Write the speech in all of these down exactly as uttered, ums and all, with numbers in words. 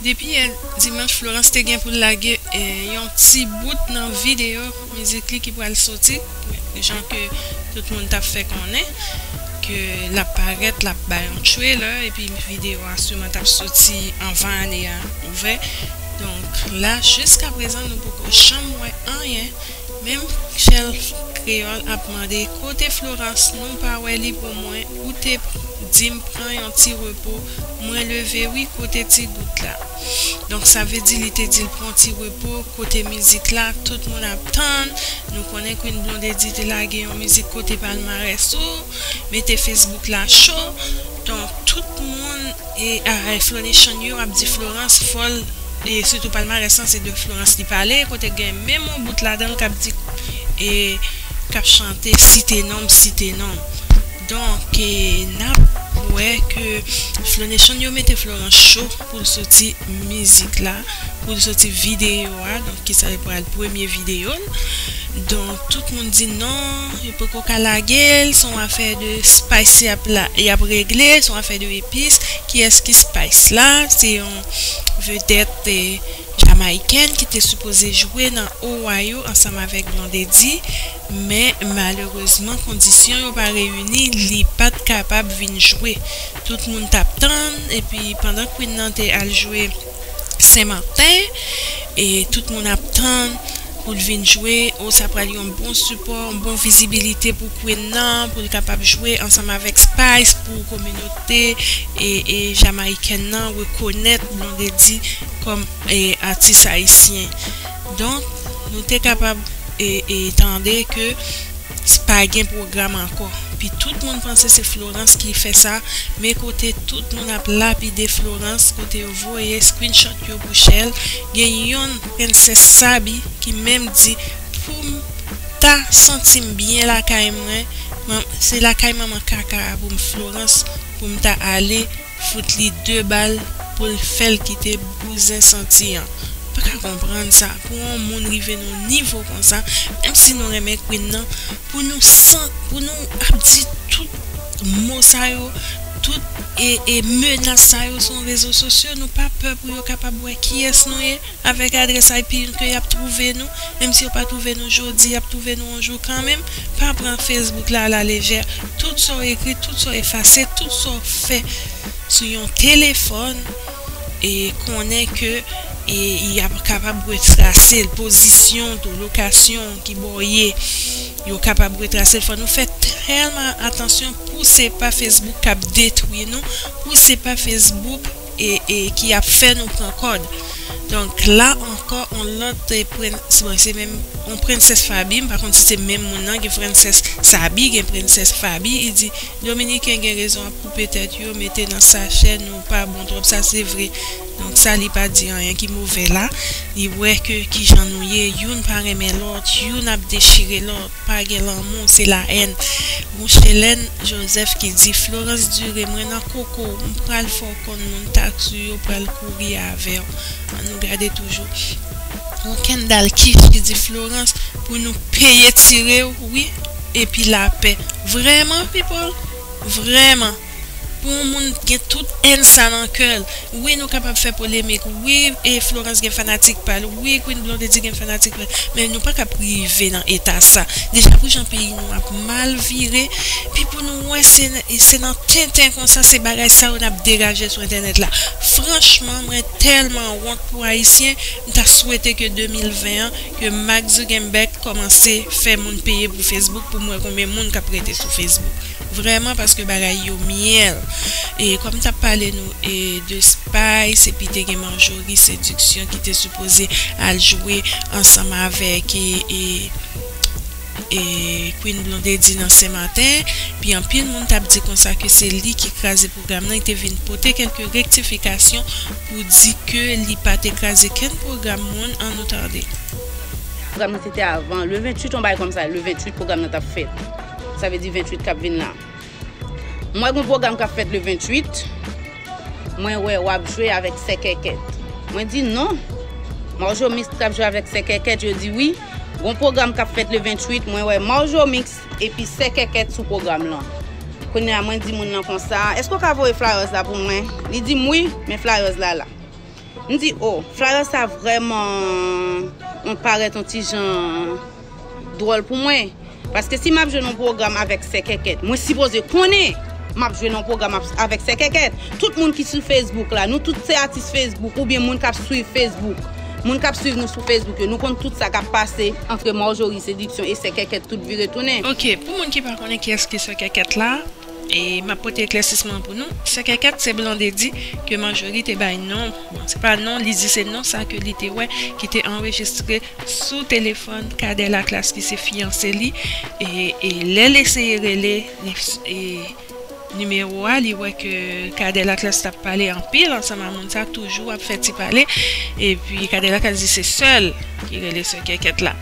Depi yè dimanch, Florence te gen pou l lage, eh, yon ti bout nan videyo mizik li ki pral soti, jan ke tout moun t ap fè konnen ke l ap parèt, l ap bay yon trailer, epi videyo a siman t ap soti anvan ane a ouvè. Donk, la, jiskaprezan, nou poko janm wè anyen. Menm Michel Kreyòl ap mande, "Kote Florence? Nou pa wè li pou mwen. Ou te di m pran yon ti repo. Mwen leve wi, kote ti gout la?" Donk, sa vle di li te di l pran ti repo, kote mizik la, tout moun ap tann. Nou konnen Queen Blondedy te lage yon mizik kote palmarès ou, mete Facebook la cho. Donk, tout moun e, a, Flow Nation yo ap di Florence fò l, e sitou palmarès lan, se de Florence li pale, kote gen menm yon bout ladan l k ap di, e, k ap chante "Site non m, site non m". Donk, e, n ap wè ke Flow Nation yo mete Florence cho pou l soti mizik la, pou l soti videyo a, donk, ki sa pral premye videyo l. Donk, tout moun di non, yo poko ka lage l, se yon afè de Spice y ap la, y ap regle, se yon afè de epis. Kiyès ki Spice la? Se yon vedèt, eh, jamayikèn ki te sipoze jwe nan Ohio ansanm avèk Blondedy, men malerezman, kondisyon yo pa reyini, li pa t kapab vin jwe. Tout moun t ap tann, epi pandan Queen nan te al jwe Senmaten, e tout moun ap tann pou l vin jwe. O, sa pral yon bon sipò, yon bon vizibilite pou Queen nan, pou l kapab jwe ansanm avèk Spice, pou kominote, e, e jamayikèn nan rekonèt Blondedy kòm, e, atis ayisyen. Donk, nou te kapab, e, e tande ke pa gen pwogram ankò. Pi tout moun panse se Florence ki fè sa, men kote tout moun ap lapide Florence, kote yo voye screenshot yo pou Shell, gen yonn, Prensès Sabi, ki menm di, "Pou m ta santi m byen lakay mwen, man-, se lakay manman kaka a pou m, Florence, pou m ta ale fout li de bal pou l fè l kite bouzen santi an." Pa ka konprann sa. Pou yon moun rive nan nivo konsa, menm si nou renmen Queen nan, pou nou san, pou nou ap di tout mo sa yo, tout e, e menas sa yo sou rezo sosyo, nou pa pè pou yo kapab wè kiyès nou ye, avèk adrès I P ke y ap twouve nou, menm si yo pa twouve nou jodi, y ap twouve nou yon jou kanmenm. Pa pran Facebook la alalejè. Tout sa w ekri, tout sa w efase, tout sa w fè sou yon telefòn, e konnen ke, e, y ap kapab retrase l, pozisyon tou, lokasyon ki bò w ye, yo kapab retrase l. Fò nou fè tèlman atansyon pou se pa Facebook k ap detwi nou, pou se pa Facebook e, e ki ap fè nou pran kòd. Donk, la ankò, on lòt, e, pren-, bon, se menm, on Prensès Fabi, m pa konn si se menm moun nan, gen Prensès Sabi, gen Prensès Fabi, li di, "Dominiken gen rezon ap koupe tèt yo, mete nan sachè, nou pa bon twòp." Sa se vre. Donk, sa li pa di anyen ki movè la. Li wè ke kijan nou ye, youn pa renmen lòt, youn ap dechire lòt. Pa gen lanmou, se la èn. Gon Chelèn Joseph ki di, "Florence Duré, mwen nan koko w, m pral fè w konn moun taksi yo pral kouri avè w." Ann nou gade toujou. Gon Kendall Kish ki di, "Florence, pou nou peye tire w, wi, epi lapè." Vrèman, people? Vrèman. Pou yon moun gen tout èn sa nan kè l, wi, nou kapab fè polemik. Wi, e Florence gen fanatik pa l. Wi, Queen Blondedy gen fanatik pa l. Men nou pa ka rive nan eta sa. Deja pou jan peyi nou ap mal vire, pi pou nou wè se, se nan tenten konsa, se bagay sa yo n ap degaje sou entènèt la. Franchman, mwen tèlman wont pou Ayisyen, m ta swete ke de mil ven an, ke Mark Zuckerberg kòmanse fè moun peye pou Facebook pou m wè konbyen moun k ap rete sou Facebook. Vrèman, paske bagay yo myèl. E kòm m t ap pale nou, e, de Spice, epi te gen Marjorie Séduction ki te sipoze al jwe ansanm avèk, e, e, e, Queen Blondedy nan Senmaten, pi anpil moun t ap di konsa ke se li ki kraze pwogram nan, li te vin pote kèlke rektifikasyon pou di ke li pa te kraze kenn pwogram moun. Ann nou tande. Pwogram nan se te avan, le venntuit, yon bagay kòmsa, le venntuit pwogram nan t ap fèt. Sa vle di venntuit k ap vin la. Mwen, gon pwogram k ap fèt le venntuit. Mwen wè w ap jwe avèk Sè Kèkèt. Mwen di non. Marjo Mix t ap jwe avèk Sè Kèkèt, yo di wi. Gon pwogram k ap fèt le venntuit, mwen wè Marjo Mix epi Sè Kèkèt sou pwogram lan. Kounye a, mwen di moun nan konsa, "Èske w ka voye flyers la pou mwen?" Li di m wi, men flyers la la. M di, o, flyer sa vrèman yon parèt yon ti jan dwòl pou mwen. Paske si m ap jwe nan pwogram avèk Sè Kèkèt, mwen sipoze konnen m ap jwe nan pwogram ap- avèk Sè Kèkèt. Tout moun ki sou Facebook la, nou tout se atis Facebook oubyen moun k ap swiv Facebook. Moun k ap swiv nou sou Facebook yo, nou konn tout sa k ap pase antre Marjorie Séduction e Sè Kèkèt tout vire tounen. Ok, pou moun ki pa konnen kiyès ki Sè Kèkèt la, e m ap pote eklèsisman pou nou. Sè Kèkèt se Blondedy ke Marjorie te bay non. Bon, se pa non, li di se non sa ke li te wè ki te anrejistre sou telefòn Cadet Laclasse ki se fiyanse li. E, e lè l eseye rele, li, e, nimewo a, li wè ke Cadet Laclasse t ap pale anpil ansanm a moun sa, toujou ap fè ti pale. Epi Cadet Laclasse di se sè l ki rele Sè Kèkèt la.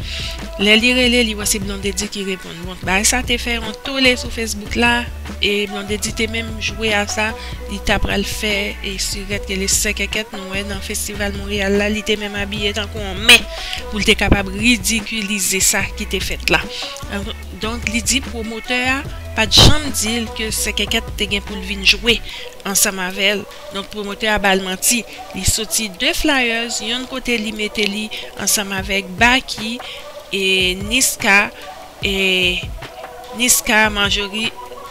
Lè li rele, li wè se Blondedy ki reponn. Bon, bagay sa te fè yon tole sou Facebook la, e Blondedy te menm jwe a sa, li ta pral fè e sirèt rele Sè Kèkèt, nou wè nan festival Montréal la, li te menm abiye tankou yon men pou l te kapab ridikilize sa ki te fèt la. Donk, li di pwomotè a pa t janm di l ke Sè Kèkèt te gen pou l vin jwe ansanm avè l. Donk, pwomotè a ba l manti. Li soti de flyers, yonn kote li mete li ansanm avèk Baky e Niska, e Niska, Marjorie,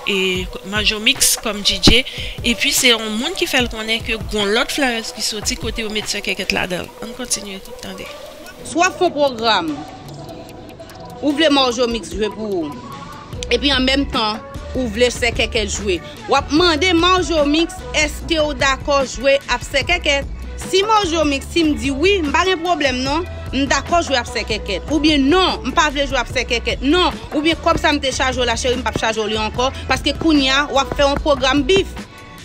e Marjo Mix kòm D J. Epi, se yon moun ki fè l konnen ke gon lòt flyers ki soti kote yo met Sè Kèkèt ladan l. Ann kontinye tande. Si w ap fè yon pwogram, ou vle Marjo Mix jwe pou ou. Epi an menm tan, ou vle Sè Kèkèt jwe. W ap mande Marjo Mix, èske w dakò jwe ap Sè Kèkèt? Si Marjo Mix, si m di wi, m pa gen pwoblèm non, m dakò jwe ap Sè Kèkèt. Oubyen non, m pa vle jwe ap Sè Kèkèt non. Oubyen kòb sa m te chaje w la, cheri, m p ap chaje w li ankò, paske kounye a, w ap fè yon pwogram bif.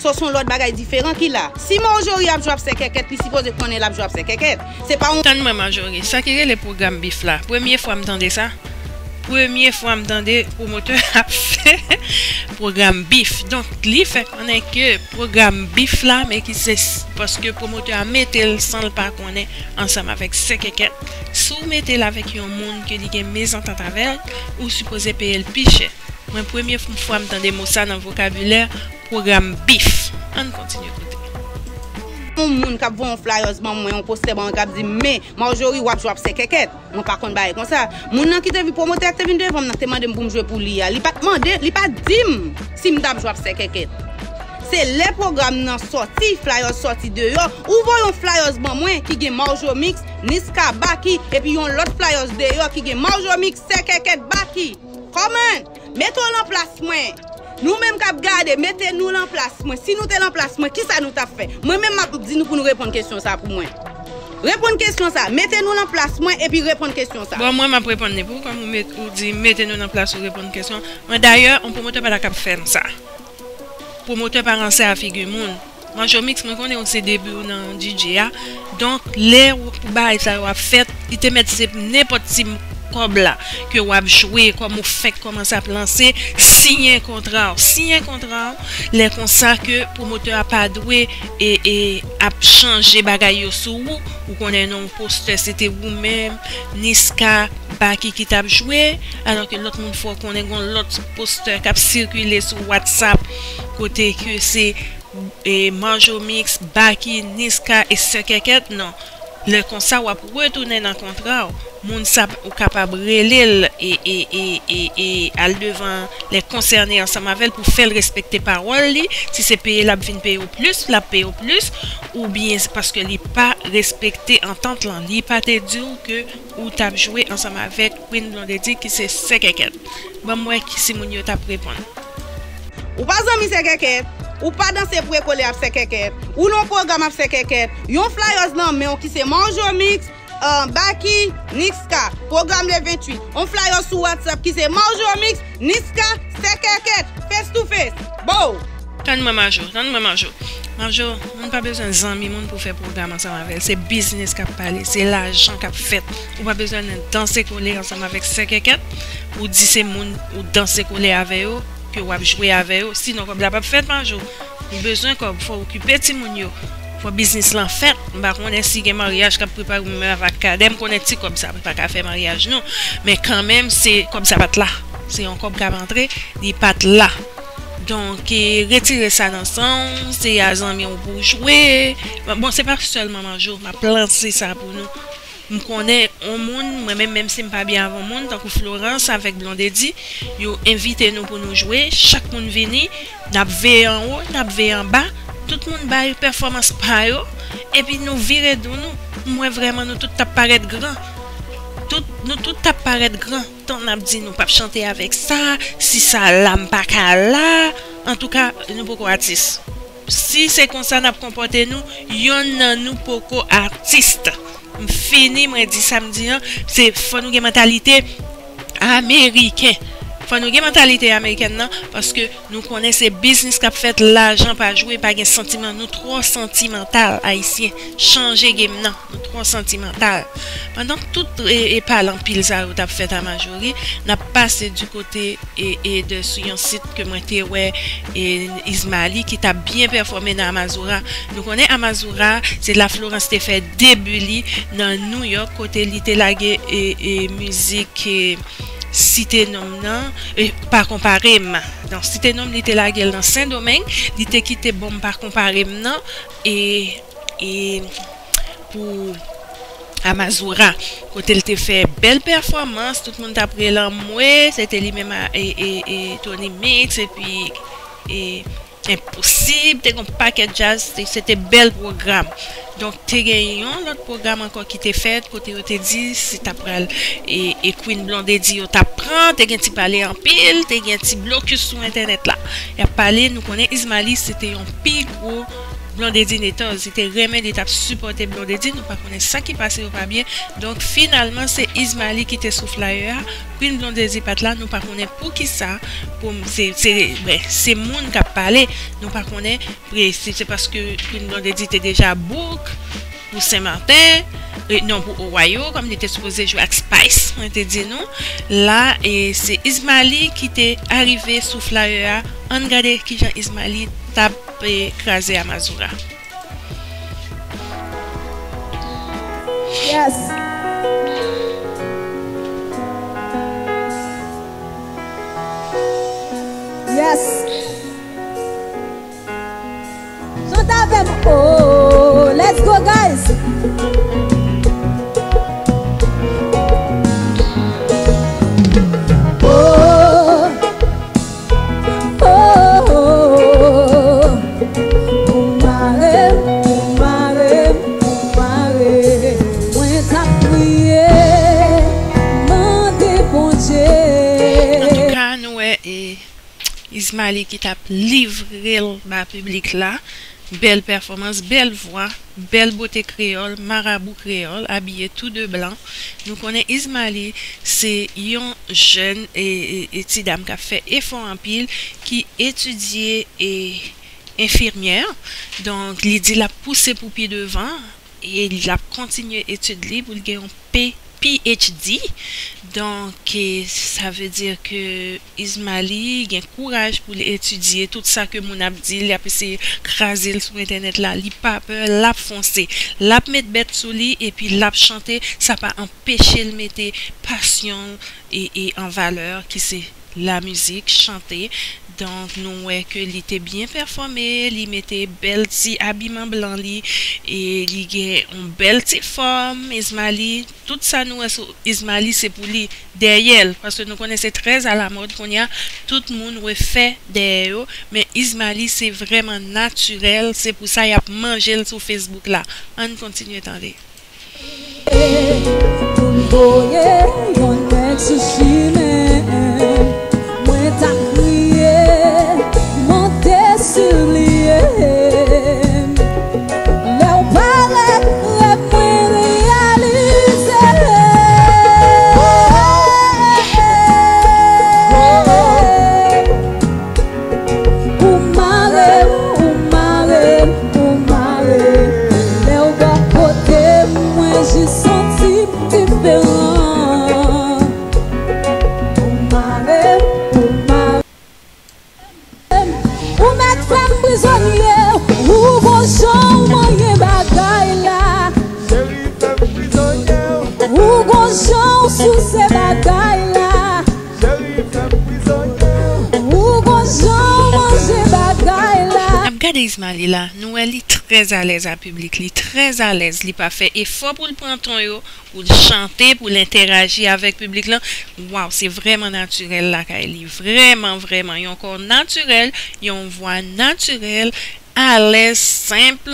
So, se yon lòt bagay diferan ki la. Si Marjorie ap jwe ap Sè Kèkèt, li sipoze konnen l ap jwe ap Sè Kèkèt. Se pa yon Tann mwen, Marjorie, sa ki rele pwogram bif la, premye fwa m tande sa. Premye fwa m tande pwomotè ap fè pwogram bif. Donk, li fè konnen ke pwogram bif la, men ki se s- paske pwomotè a mete l san l pa konnen ansanm avèk Sè Kèkèt. Si w mete l avèk yon moun ke li gen mezantant avè l, ou sipoze peye l pi chè. Mwen, premye f- fwa m tande mo sa nan vokabilè pwogram bif. Ann kontinye koute. Yon moun k ap voye yon flyers ban mwen, yon postè ban mwen, k ap di m, men, Marjorie, w ap jwe ap Sè Kèkèt. Mwen pa konn bagay konsa. Moun nan ki te vin, pwomotè a ki te vin devan m nan, te mande m pou m jwe pou li a. Li pa t mande, li pa t di m si m t ap jwe ap Sè Kèkèt. Se lè pwogram nan sòti, flyers sòti deyò, ou voye yon flyers ban mwen ki gen Marjo Mix, Niska, Baky, epi yon lòt flyers deyò ki gen Marjo Mix, Sè Kèkèt, Baky. Kòman? Mete w nan plas mwen. Nou menm k ap gade, mete nou nan plas mwen. Si nou te nan plas mwen, kisa nou t ap fè? Mwen menm m ap di nou pou nou reponn kesyon sa pou mwen. Reponn kesyon sa. Mete nou nan plas mwen epi reponn kesyon sa. Bon, mwen m ap reponn li pou ou, kòm ou met, ou di mete nou nan plas ou reponn kesyon. Mwen dayè, yon pwomotè pa ta kab fè m sa. Pwomotè pa ranse a figi moun. Manjomix, mwen konnen ou se debi w nan D J a. Donk, lè w pou bagay sa yo ap fèt, li te mèt se nenpòt ti kòb la ke w ap jwe, kòm ou fenk kòmanse ap lanse, siyen kontra w. Siyen kontra w, lè konsa ke pwomotè a pa dwe e, e ap chanje bagay yo sou ou. Ou konnen nan yon postè, se te ou menm, Niska, Baky ki t ap jwe, alò ke lòt moun fè w konnen gon lòt postè k ap sikile sou WhatsApp, kote ke se, e, Manjomix, Baky, Niska e Sè Kèkèt, non. Lè konsa, w ap retounen nan kontra w. Moun sa, ou kapab rele l e, e, e, e, e al devan lè konsène ansanm avè l pou fè l respekte pawòl li. Si se peye l ap vin peye w plis, l ap peye w plis, oubyen se paske li pa respekte antant lan. Li pa te di w ke ou t ap jwe ansanm avèk Queen Blondedy ki se Sè Kèkèt. Ban m wè ki si moun yo t ap reponn. Ou pa zanmi Sè Kèkèt, ou pa danse pou ekole ap Sè Kèkèt, ou nan yon pwogram ap Sè Kèkèt, yon flyers nan men w ki se Manjomix, ah, Baky, Niska, pwogram le venntuit, yon flyers sou WhatsApp ki se Manjomix, Niska, Sè Kèkèt, face to face. Bow! Tann mwen, Manjo, tann mwen, Manjo. Manjo, moun pa bezwen zanmi moun pou fè pwogram ansanm avè l. Se biznis k ap pale, se lajan k ap fèt. Ou pa bezwen nan danse kole ansanm avèk Sè Kèkèt. Ou di se moun ou danse kole avè yo, ke w ap jwe avè yo. Sinon, kòb la p ap fèt, Manjo. Ou bezwen kòb, fò w okipe timoun yo. Fò biznis lan fèt. M pa konnen si gen maryaj k ap prepare, mwen menm avèk Kadè, m konnen ti kòb sa pa ka fè maryaj nou. Men kanmenm, se kòb sa pa t la. Se yon kòb k ap antre, li pa t la. Donk, e, retire sa nan san w, se a zanmi w pou w jwe. Bon, se pa sèlman Manjo, m ap lanse sa pou nou. M konnen yon moun, mwen menm, menm si m pa byen avè yon moun, tankou Florence avèk Blondedy, yo envite nou pou nou jwe, chak moun vini, n ap veye anwo, n ap veye anba, tout moun bay pèfòmans pa yo, epi nou vire do nou, m wè vrèman nou tout t ap parèt gran. Tout, nou tout t ap parèt gran. Tan n ap di nou p ap chante avèk sa, si sa la m pa ka la. Antouka, nou poko atis. Si se konsa n ap konpòte nou, yonn nan nou poko atis. M fini, mwen di sa m di an, se fò nou gen mantalite ameriken. Fò nou gen mantalite amerikèn nan, paske nou konnen se biznis k ap fèt, lajan pa jwe, pa gen santiman, nou twò santimantal, Ayisyen. Chanje game nan, nou twò santimantal. Pandan tout, e, e pale anpil sa yo t ap fèt a Majori, n ap pase di kote e, e de sou yon sit ke mwen te wè, e, Ismaly ki t ap byen pèfòme nan Amazora. Nou konnen Amazora, se la Florence te fè debi li nan New York, kote li te lage, e, e mizik, e, Site Non M nan, e, Pa Konpare M. Donk, Site Non M, li te lage l nan Sendomeng, li te kite Bon M Pa Konpare M nan, e, e, pou Amazora, kote l te fè bèl pèfòmans, tout moun t ap rele anmwe, se te li menm a, e, e, e Tony Mix, epi, e, Enposib, te gen yon pakèt djaz, se, se te bèl pwogram. Donk, te gen yon lòt pwogram ankò ki te fèt, kote yo te di si t ap pral, e, e Queen Blondedy yo t ap pran, te gen ti pale anpil, te gen ti blokis sou entènèt la. Y ap pale, nou konnen Ismaly se te yon pi gwo Blondedy netòz, li te renmen, li t ap sipòte Blondedy, nou pa konnen sa ki pase yo pa byen. Donk, finalman, se Ismaly ki te sou flyer a. Queen Blondedy pa t la, nou pa konnen poukisa. Pou m, se, se, ben, se moun k ap pale, nou pa konnen, pre-, se, se paske Queen Blondedy te deja book pou Sen Maten, e non pou Ohio, kòm li te sipoze jwe ak Spice, mwen te di nou. La, e se Ismaly ki te arive sou flyer a. Ann gade kijan Ismaly t ap, e, kraze Amazora. Yes. Yes. Chante avè m. Oh, let's go, guys. Oh. Oh, oh, oh, oh. Ou mare m, ou mare m, ou mare m. Mwen t ap priye, mande Bondye. Antouka, nou wè, e, Ismaly ki t ap livre l ba piblik la. Bèl pèfòmans, bèl vwa, bèl bote kreyòl, marabou kreyòl, abiye tou de blan. Nou konnen Ismaly se yon jèn e, e, e ti dam k ap fè efò anpil, ki etidye e enfimyè. Donk, li di l ap pouse pou pi devan e l ap kontinye etid li pou l gen yon P-, P H D. Donk, e, sa vle di ke Ismaly gen kouraj pou l etidye tout sa ke moun ap di, l ap eseye kraze l sou entènèt la. Li pa pè, l ap fonse. L ap met bèt sou li epi l ap chante. Sa pa anpeche l mete pasyon l e, e an valè, ki se lamizik, chante. Donk, nou wè ke li te byen pèfòme, li mete bèl ti abiman blan li, e li gen yon bèl ti fòm, Ismaly. Tout sa nou wè sou Ismaly, se pou li dèyè l, paske nou konnen se trè alamòd kounye a, tout moun refè dèyè yo, men Ismaly se vrèman natirèl, se pou sa y ap manje l sou Facebook la. Ann kontinye tande. Pou m voye yon nèg sou chimen m, mwen t ap kriye, mande, sipliye m. Lè w pale, rèv mwen reyalize. Ou mare m, ou mare m, ou mare m. Lè w bò kote m, mwen jis santi m diferan. Ou mare m, ou mare m. Ou mèt fè m prizonye, ou gon jan w manyen bagay la. Ou gon jan w souse bagay la. Ou gon jan w Gade Ismaël la, nou wè li trè alèz a piblik, li trè alèz, li pa fè efò pou l pran ton yo, pou l chante, pou l entèraji avèk piblik lan. Waw, se vrèman natirèl lakay li, vrèman, vrèman, yon kò natirèl, yon vwa natirèl, alèz, senp.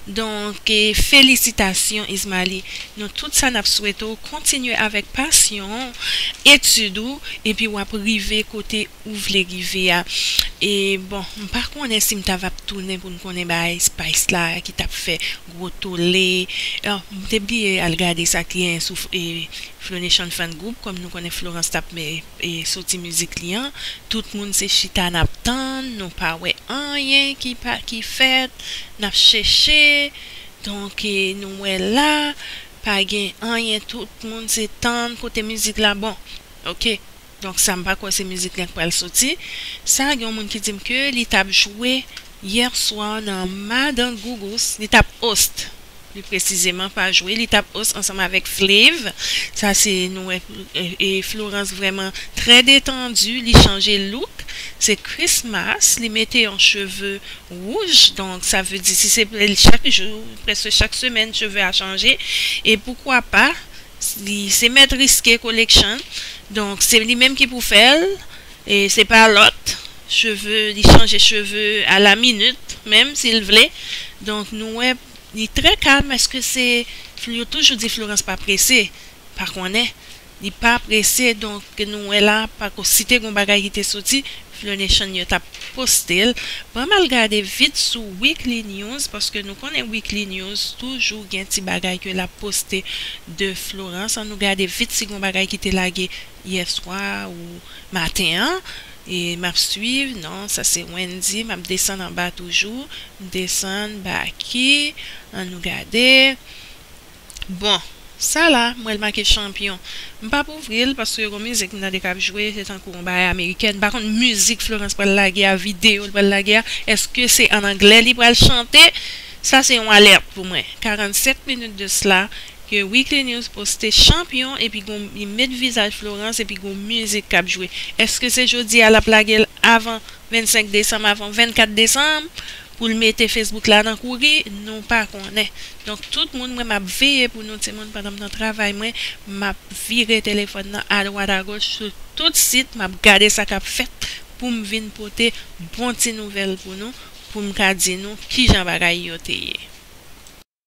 Donk, e, felisitasyon Ismaël, nou tout sa n ap swete w kontinye avèk pasyon, etid ou, epi w ap rive kote ou vle rive a. E bon, m pa konnen si m ta va ap tounen pou n konnen bagay Spice la ki t ap fè gwo tole. Ah, m te bliye al gade sa k gen sou e, Flow Nation Fan Group, kòm nou konnen Florence t ap e, e, soti mizik li an. Tout moun se chita n ap tann, nou pa wè anyen ki pa ki fèt, n ap chèche. Donk, e, nou wè la, pa gen anyen, tout moun se tann kote mizik la bon. Ok. Donk sa m pa kwè se mizik lan k pral soti. Sa gen yon moun ki di m ke li t ap jwe yè swa nan Madan Gougous, li t ap host. Pli presizeman, pa jwe, li t ap host ansanm avèk Flav. Sa se nou wè e, e Florence vrèman trè detandi, li chanje look. Se Christmas, li mete yon cheve wouj, donk sa vle di si se chak jou, prèske chak semèn cheve a chanje. E poukwa pa, li se mèt riske collection. Donk se li menm ki pou fè l. E se pa lòt. Cheve, li chanje cheve a la minit, menm si l vle. Donk nou wè li trè kalm. Èske se, yo toujou di Florence pa prese? Pa konnen. Li pa prese, donk nou wè la, pako si te gon bagay ki te soti, Flow Nation yo t ap poste l. Ban m al gade vit sou Weekly News, paske nou konnen Weekly News toujou gen ti bagay ke l ap poste de Florence. Ann nou gade vit si gon bagay ki te lage yè swa ou maten an. E m ap swiv, non, sa se Wendy, m ap desann anba toujou, m desann Baky, ann nou gade. Bon, sa la, m wè l make chanpyon. M p ap ouvri l paske gon mizik m tande k ap jwe, se tankou yon bagay amerikèn. M pa konn mizik Florence pral lage a, videyo l pral lage a, èske se ann anglè li pral chante? Sa se yon alèt pou mwen. Karannsèt minit de sla, ke Weekly News poste chanpyon, epi gon, li met vizaj Florence, epi gon mizik k ap jwe. Èske se jodi a l ap lage l avan vennsenk desanm, avan vennkat desanm, pou l mete Facebook la nan kouri? Nou pa konnen. Donk, tout moun, mwen, m ap veye pou nou, timoun, pandan m nan travay mwen, m ap vire telefòn nan adwat agoch sou tout sit, m ap gade sa k ap fèt pou m vin pote bon ti nouvèl pou nou, pou m ka di nou kijan bagay yo te ye.